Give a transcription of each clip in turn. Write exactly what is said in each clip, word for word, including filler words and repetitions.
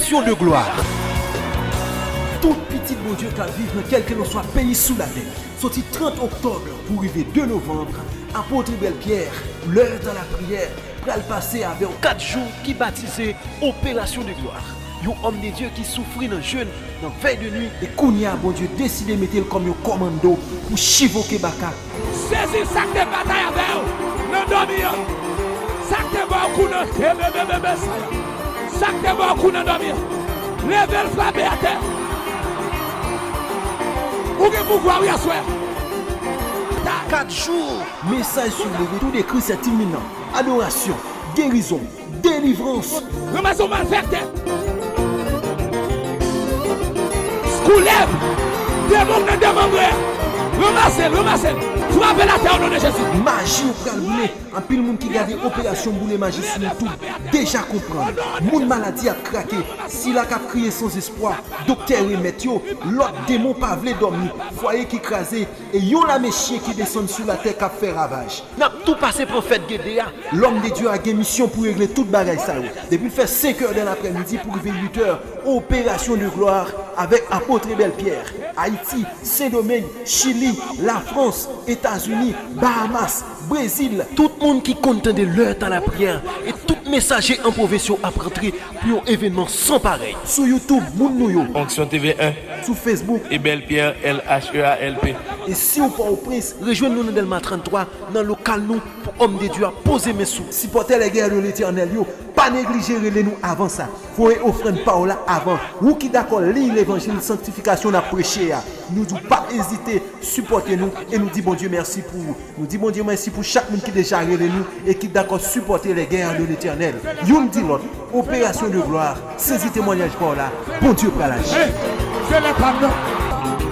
Opération de gloire. Tout pitit Bondye k ap viv nan kèlkelanswa peyi sou latè, soti trant oktòb pou rive de novanm, Apot Ebèl Pyè, L'heure de la prière, pral pase avè w kat jou ki batize Opération de gloire. Yon òm de Dye ki soufri nan jèn, nan vèy de nwi, e kounye a Bondye deside mete l kòm yon kòmando pou chivoke baka. Sezi sa k te batay avè w nan dòmi an. Sa k te ba w kou nan, ebebebebe, sa a. Sa k te ba w kou nan dòmi an. Leve l, frape atè. Ou gen pouvwa wi aswè. Kat jou. Mesaj sou le retour de Christ est imminent. Adorasyon, gerizon, delivrans. Ranmase yon malfektè. Koulèv. Demon k nan demanbre a. Ranmase l, ranmase l. Frape l atè o non de Jezi. Maji ou pral boule. Anpil moun ki gade operasyon boule maji sou YouTube deja konprann. Moun maladi ap krake. Sila k ap kriye sanzespwa. Doktè remèt yo. Lòt demon pa vle dòmi. Fwaye ki kraze. E yon lame chen ki desann sou latè k ap fè ravaj. N ap tou pase pran fèt Gede a. Lòm de Dye a gen misyon pou regle tout bagay sa yo. Depi l fè senk è dan laprèmidi pou rive uit è, Opération de gloire avèk Apôtre Ebel Pierre. Ayiti, Sendomeng, Chili, Lafrans, Etazini, Bahamas, Brezil. Tout moun ki konn tande L'heure de la prière e tout mesaje an pwovens yo ap rantre pou yon evènman san parèy. Sou YouTube, moun nou yo. Onction T V un. Sou Facebook. Ebel Pierre, L H E A L P. E si w Pòtoprens, rejwenn nou nan Dèlma trannntwa, nan lokal nou, pou òm de Dye a poze men sou. Sipòtè Les Guerriers de l'Éternel yo, pa neglije rele nou avan sa. Voye ofrann pa w la avan. Ou ki dakò liy levanjil sanktifikasyon n ap preche a, nou di w pa ezite, sipòte nou e nou di Bondye mèsi pou ou. Nou di Bondye mèsi pou chak moun ki deja rele nou e ki dakò sipòte Les Guerriers de l'Éternel. Youn di lòt, Opération de gloire, sezi temwanyaj pa w la, Bondye pral aji. Hey, se lè pa m nan,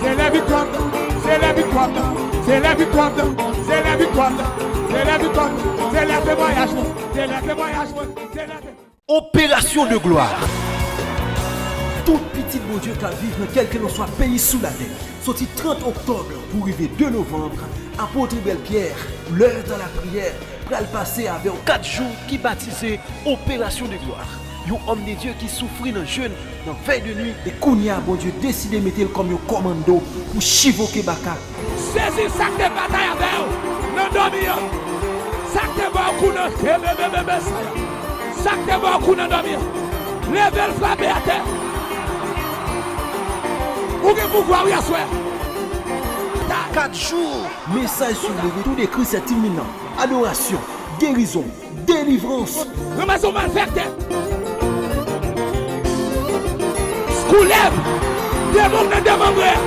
se lè viktwa m nan, se lè viktwa m nan, se lè viktwa m nan, se lè viktwa m nan, se lè viktwa m nan, se lè temwayaj mwen, se lè temwayaj mwen, se lè te- Opération de gloire. Tout pitit Bondye k ap viv nan kèlkelanswa peyi sou latè, soti trant oktòb pou rive de novanm, Apôtre Ebel Pierre, L'heure de la prière, pral pase avè w kat jou ki batize Opération de gloire. Yon òm de Dye ki soufri nan jèn, nan vèy de nwi, e kounye a Bondye deside mete l kòm yon kòmando pou chivoke baka. Sezi sa k te batay avè w nan dòmi an. Sa k te ba w kou nan, ebebebebe, sa a. Sa k te ba w kou nan dòmi an. Leve l, frape atè. Ou gen pouvwa wi aswè. Kat jou. Mesaj sou le retour de Christ est imminent. Adorasyon, gerizon, delivrans. Ranmase w malfektè. Koulèv. Demon k nan demanbre a.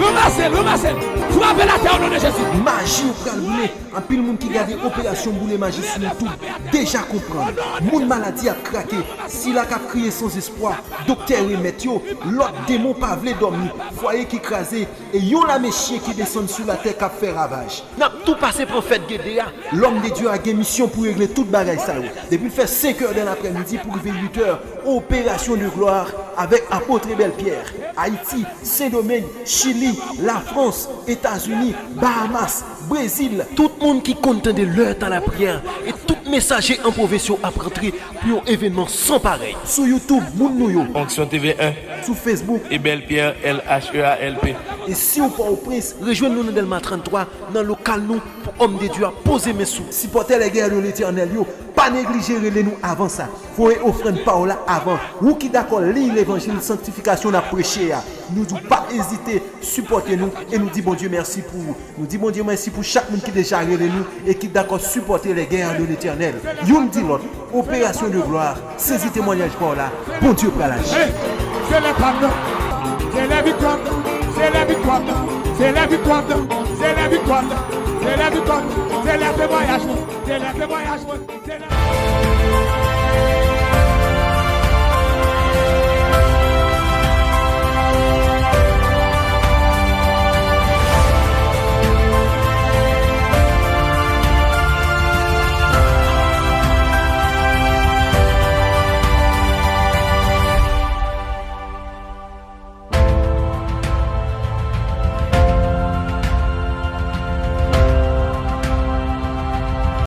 Ranmase l, ranmase l. Frape l atè o non de Jezi. Maji ou pral boule. Anpil moun ki gade operasyon boule maji sou YouTube deja konprann. Moun maladi ap krake. Sila k ap kriye sanzespwa. Doktè remèt yo. Lòt demon pa vle dòmi. Fwaye ki kraze. E yon lame chen ki desann sou latè k ap fè ravaj. N ap tou pase pran fèt Gede a. Lòm de Dye a gen misyon pou regle tout bagay sa yo. Depi l fè senk è dan laprèmidi pou rive uit è, Opération de gloire avèk Apôtre Ebel Pierre. Ayiti, Sendomeng, Chili, Lafrans, Etazini, Bahamas, Brezil. Tout moun ki konn tande L'heure de la prière e tout mesaje an pwovens yo ap rantre pou yon evènman san parèy. Sou YouTube, moun nou yo. Onction T V un. Sou Facebook. Ebel Pierre, L H E A L P. E si w Pòtoprens, rejwenn nou nan Dèlma trannntwa, nan lokal nou, pou òm de Dye a poze men sou. Sipòtè Les Guerriers de l'Éternel yo, pa neglije rele nou avan sa. Voye ofrann pa w la avan. Ou ki dakò liy levanjil sanktifikasyon n ap preche a, nou di w pa ezite, sipòte nou e nou di Bondye mèsi pou ou. Nou di Bondye mèsi pou chak moun ki deja rele nou e ki dakò sipòte Les Guerriers de l'Éternel. Youn di lòt, Opération de gloire, sezi temwanyaj pa w la, Bondye pral aji. Hey, se lè pa m nan, se lè viktwa m nan, se lè viktwa m nan, se lè viktwa m nan, se lè viktwa m nan, se lè viktwa m nan, se lè temwayaj mwen, se lè temwayaj mwen, se lè